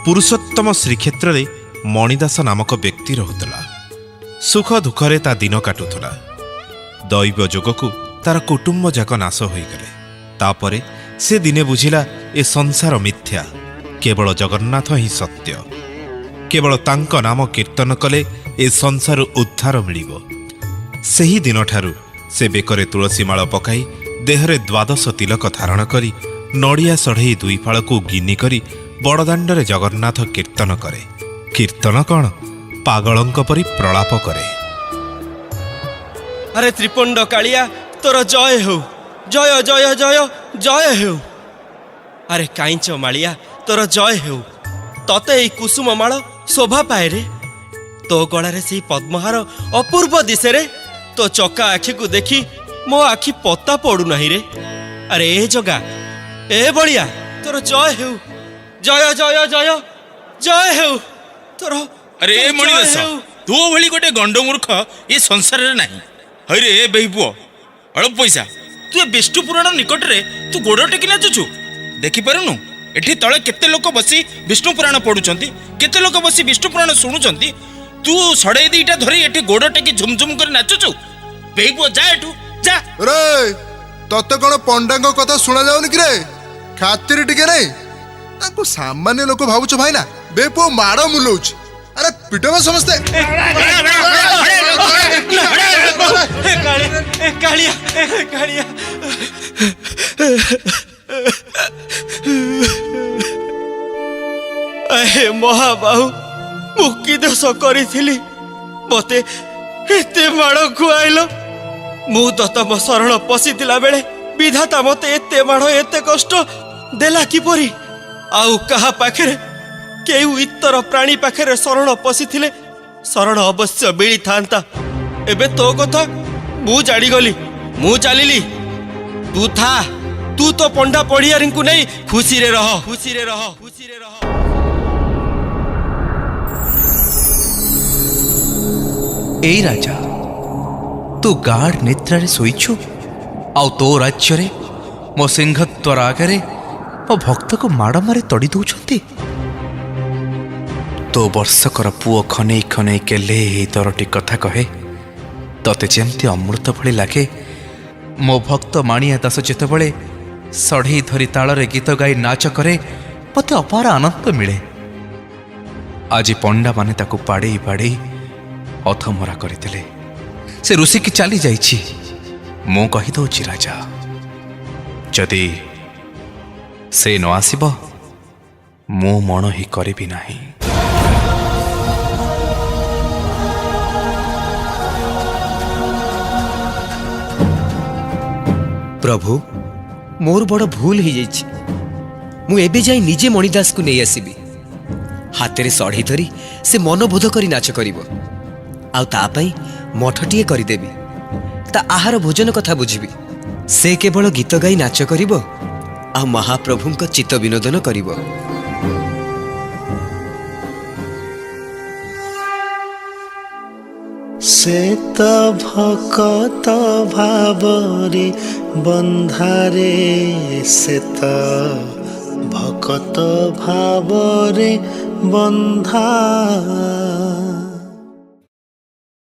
ପୁରୁଷୋତ୍ତମ ଶ୍ରୀକ୍ଷେତ୍ରରେ ମଣିଦାସ ନାମକ ବ୍ୟକ୍ତି ରହୁଥିଲା। ସୁଖ ଦୁଃଖରେ ତା ଦିନ କାଟୁଥିଲା। ଦୈବ ଯୋଗକୁ ତାର କୁଟୁମ୍ବ ଯାକ ନାଶ ହୋଇଗଲେ। ତାପରେ ସେ ଦିନେ ବୁଝିଲା, ଏ ସଂସାର ମିଥ୍ୟା, କେବଳ ଜଗନ୍ନାଥ ହିଁ ସତ୍ୟ। କେବଳ ତାଙ୍କ ନାମ କୀର୍ତ୍ତନ କଲେ ଏ ସଂସାରରୁ ଉଦ୍ଧାର ମିଳିବ। ସେହି ଦିନଠାରୁ ସେ ବେକରେ ତୁଳସୀ ମାଳ ପକାଇ, ଦେହରେ ଦ୍ୱାଦଶ ତିଲକ ଧାରଣ କରି, ନଡ଼ିଆ ସଢ଼େଇ ଦୁଇ ଫାଳକୁ ଗିନି କରି ବଡ଼ଦାଣ୍ଡରେ ଜଗନ୍ନାଥ କୀର୍ତ୍ତନ କରେ। କୀର୍ତ୍ତନ କ'ଣ, ପାଗଳଙ୍କ ପରି ପ୍ରଳାପ କରେ। ଆରେ ତ୍ରିପଣ୍ଡ କାଳିଆ, ତୋର ଜୟ ହେଉ, ଜୟ ଜୟ ଜୟ ଜୟ ହେଉ। ଆରେ କାଇଁଚ ମାଳିଆ, ତୋର ଜୟ ହେଉ। ତତେ ଏଇ କୁସୁମ ମାଳ ଶୋଭା ପାଏ ରେ। ତୋ ଗଳାରେ ସେଇ ପଦ୍ମହାର ଅପୂର୍ବ ଦିଶେରେ। ତୋ ଚକା ଆଖିକୁ ଦେଖି ମୋ ଆଖି ପତା ପଡୁନାହିଁ ରେ। ଆରେ ଏ ଜଗା, ଏ ବଳିଆ, ତୋର ଜୟ ହେଉ, ଜୟ ଜୟ ଜୟ ଜୟ ହେଉ ତୋର। ଆରେ ଏ ତୋର ଜୟ ମଣିଦାସ, ହେଉ। ତୋ ଭଳି ଗୋଟେ ଗଣ୍ଡମୂର୍ଖ ଏ ସଂସାରରେ ନାହିଁ। ହଇରେ ଏ ବେହି ପୁଅ, ଅଳ୍ପ ପଇସା ତୁ ଏ ବିଷ୍ଣୁ ପୁରାଣ ନିକଟରେ ତୁ ଗୋଡ଼ ଟେକି ନାଚୁଛୁ। ଦେଖିପାରୁନୁ ଏଠି ତଳେ କେତେ ଲୋକ ବସି ବିଷ୍ଣୁ ପୁରାଣ ପଢୁଛନ୍ତି, କେତେ ଲୋକ ବସି ବିଷ୍ଣୁ ପୁରାଣ ଶୁଣୁଛନ୍ତି? ତୁ ସଢ଼େଇ ଦିଟା ଧରି ଏଠି ଗୋଡ଼ ଟେକି ଝୁମଝୁମ କରି ନାଚୁଛୁ। ବେହି ପୁଅ, ଯା ଏଠୁ ଯା। ରେ, ତତେ କଣ ପଣ୍ଡାଙ୍କ କଥା ଶୁଣା ଯାଉନି କି ରେ? ଖାତିରି ଟିକେ ନାଇଁ, ତାଙ୍କୁ ସାମାନ୍ୟ ଲୋକ ଭାବୁଛ ଭାଇନା? ବେ ପୁଅ, ମାଡ଼ ମୁଲଉଛି। ଆରେ ପିଟବେ ସମସ୍ତେ। ଏ କାଳିଆ, ଏ କାଳିଆ, ଏ କାଳିଆ। ହେ ମହାବାହୁ, ମୁଁ କି ଦୋଷ କରିଥିଲି, ମତେ ଏତେ ମାଡ଼ ଖୁଆଇଲ? ମୁଁ ତ ତମ ଶରଣ ପଶିଥିଲା ବେଳେ ବିଧାତା ମତେ ଏତେ ମାଡ଼, ଏତେ କଷ୍ଟ ଦେଲା କିପରି? ଆଉ କାହା ପାଖରେ, କେଉଁ ଇତର ପ୍ରାଣୀ ପାଖରେ ଶରଣ ପଶିଥିଲେ ଶରଣ ଅବଶ୍ୟ ମିଳିଥାନ୍ତା। ଏବେ ତୋ କଥା ମୁଁ ଜାଣିଗଲି। ମୁଁ ଚାଲିଲି, ତୁ ଥା। ତୁ ତ ପଣ୍ଡା ପଢିଆରୀଙ୍କୁ ନେଇ ଖୁସିରେ ରହ, ଖୁସିରେ ରହ, ଖୁସିରେ ରହ। ଏଇ ରାଜା, ତୁ ଗାଢ଼ ନିଦ୍ରାରେ ଶୋଇଛୁ, ଆଉ ତୋ ରାଜ୍ୟରେ ମୋ ସିଂହଦ୍ୱାର ଆଗରେ ମୋ ଭକ୍ତକୁ ମାଡ଼ ମାରି ତଡ଼ି ଦଉଛନ୍ତି। ତୋ ବର୍ଷକର ପୁଅ ଖନେଇ ଖନେଇ କେଲେ ଏଇ ଦରଟି କଥା କହେ, ତତେ ଯେମିତି ଅମୃତ ଭଳି ଲାଗେ। ମୋ ଭକ୍ତ ମାଣିଆ ଦାସ ଯେତେବେଳେ ସଢ଼େଇ ଧରି ତାଳରେ ଗୀତ ଗାଇ ନାଚ କରେ, ମୋତେ ଅପାର ଆନନ୍ଦ ମିଳେ। ଆଜି ପଣ୍ଡାମାନେ ତାକୁ ବାଡ଼େଇ ବାଡ଼େଇ ଅଧମରା କରିଦେଲେ। ସେ ଋଷିକି ଚାଲି ଯାଇଛି। ମୁଁ କହିଦେଉଛି ରାଜା, ଯଦି ସେ ନ ଆସିବ, ମୁଁ ମଣୋହି କରିବି ନାହିଁ। ପ୍ରଭୁ, ମୋର ବଡ଼ ଭୁଲ ହେଇଯାଇଛି। ମୁଁ ଏବେ ଯାଇ ନିଜେ ମଣିଦାସକୁ ନେଇ ଆସିବି। ହାତରେ ସଢ଼େଇ ଧରି ସେ ମନବୋଧ କରି ନାଚ କରିବ, ଆଉ ତା ପାଇଁ ମଠଟିଏ କରିଦେବି। ତା ଆହାର ଭୋଜନ କଥା ବୁଝିବି। ସେ କେବଳ ଗୀତ ଗାଇ ନାଚ କରିବ ଆଉ ମହାପ୍ରଭୁଙ୍କ ଚିତ୍ତ ବିନୋଦନ କରିବ। ସେ ତ ଭକତ ଭାବରେ ବନ୍ଧାରେ, ସେ ତ ଭକତ ଭାବରେ ବନ୍ଧା।